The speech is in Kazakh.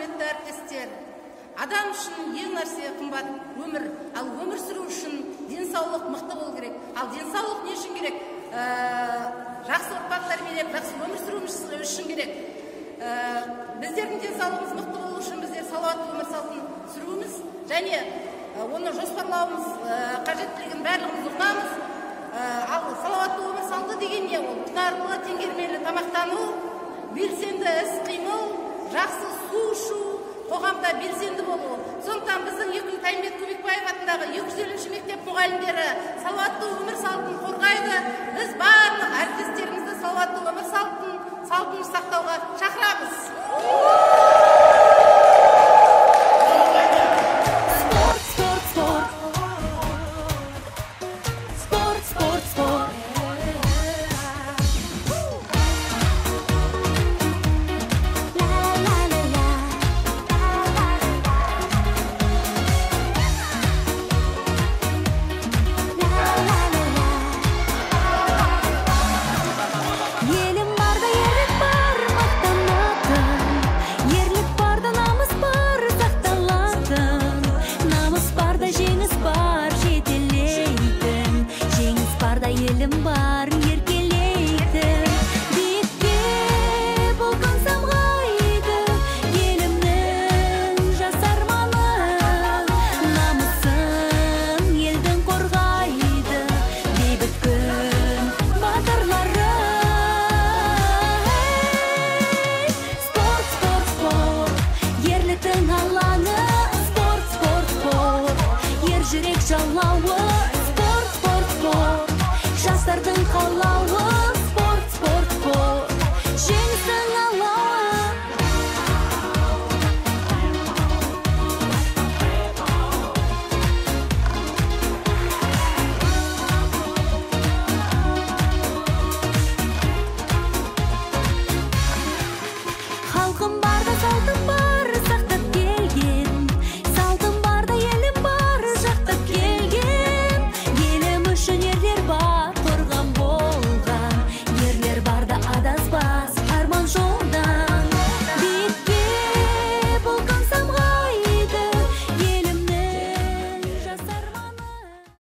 Құрметті әріптестер, адам үшін ең нәрсе қымбат өмір. Ал өмір сүру үшін денсаулық мықты болу керек. Ал денсаулық не үшін керек? Жақсы ұрпақ тәрбиелеп, жақсы өмір сүру үшін керек. Біздердің денсаулығымыз мықты болу үшін біздер салауатты өмір салтын сүруіміз және оны жоспарлауымыз қажеттілігін барлығымыз ұғынамыз. Ал салауатты өмір салты деген не? Ол құнарлы, теңгермелі тамақтану, белсенді іс-қимыл, жақсы су ішу, қоғамда белсенді болу. Сондықтан біздің Таймбет Көмекбаев атындағы 250 мектеп мұғалімдері салауатты өмір салтын қорғайды. Біз барлық әріптестерімізді салауатты өмір салтын сақтауға шақырамыз.